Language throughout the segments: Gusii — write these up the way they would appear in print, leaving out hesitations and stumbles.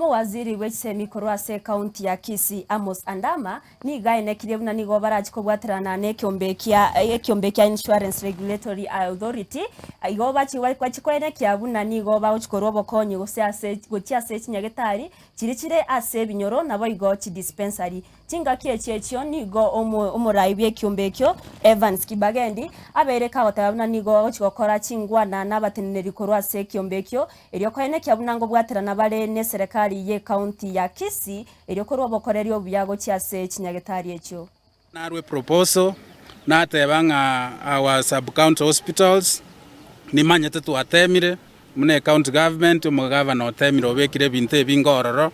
Omowaziri bw'echisemi korwa ase ekaunti ya Kisii Amos Andama nigo aenekirie buna nigo barachi kobwaterana nekeombe kia ekeombe kia Insurance Regulatory Authority igo bachi bachi koenekia buna nigo bagochi korwa obokonyi gose ase gochia ase chinyagetari chiria chire ase ebinyoro naboigo chidispensary. Chingaki echio echio nigo omorai bw'ekiombe ekio, Evans Kibagendi, abeire kagoteba buna nigo agochia gokora chingwana nabateneneri korwa ase ekiombe ekio, erio koenekia buna ngobwaterana bare neserekari y'ecounty ya Kisii erio korwa obokoreri obuya gochia ase chinyagetari echio. Narwe proposal nateba ng'a our sub county hospitals nimanyete twatemire Buna ecounty government, omogavana otemire obekire ebinto ebinge ororo,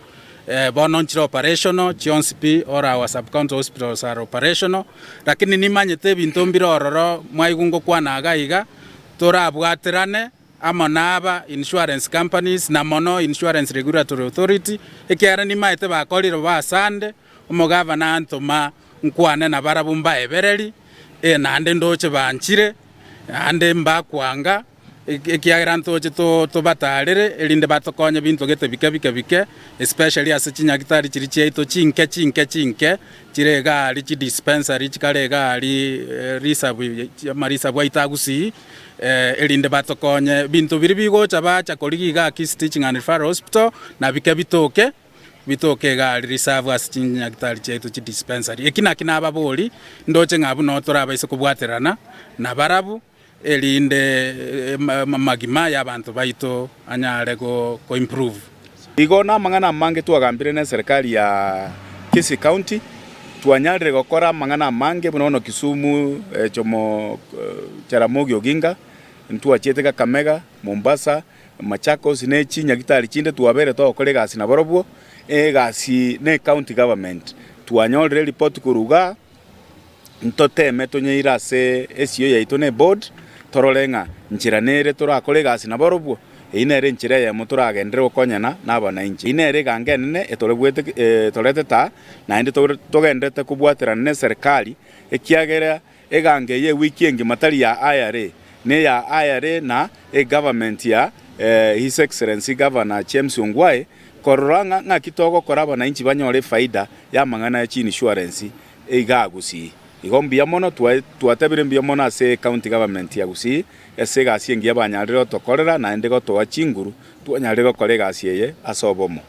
bono nchire operational chionsi pi, all our sub county hospitals are operational, lakini nimanyete ebinto mbire ororo mwaigwa ngokwana iga iga, torabwaterane amo na aba insurance companies na mono Insurance Regulatory Authority, ekiagera nimaete bakorire bo asande, omogavana antoma nkwane nabarabwo mbaebereri, naende ndoche banchire, naende mbakwanga. Ekiagera ntoche tobatarere, erinde batokonye binto gete bike bike bike, especially ase chinyagitari chiria chiaito chinke chinke chinke, chire iga aria chidispensary chikare iga aria risabu amarisabu aito agusii, erinde batokonye binto biria bigocha bacha korigia igaa Kisii Teaching and Referral Hospital, na bike bitoke, bitoke iga aria risabu ase chinyagitari chiaito chidispensary. Eki naki nababori, ndoche ng'a abwo noo torabaise kobwaterana nabarabwo. Erinde amagima y'abanto baito anyare ko-improve. Igo namang'ana amange twagambire neserikari ya Kisii County, twanyarire gokora amang'ana amange buna bono Kisumu, Jomo Jaramogi Oginga, ntwachiete Kakamega, Mombasa, Machakos ne chinyagitari chinde twabeire togokora egasi nabarobwo, egasi ne county government. Twanyorire eripoti korwa igaa. Ntoteme tonyeire ase esio yaito ne board, torore ng'a nchera nere torakore egasi naborobwo. Eyio nere enchera eyemo toragenderere gokonyana na abanainchi. Eyio nere eganga enene etorebwete etoretete aa, naende togendererete kobwaterana ne serikali, ekiagera eganga eye ewiki engima tari ya IRA, neya IRA na egovernment ya His Excellency Governor James Ongwae, korora ng'a ng'aki togokora abanainchi banyore efaida y'amang'ana ya chiinsurance igaa Gusii. Igo mbuya mono twatebire mbuya mono ase ecounty government ya Gusii ase egasi engiya banyarire gotokorera naende gotoa chinguru twanyarire gokora egasi eye ase obomo.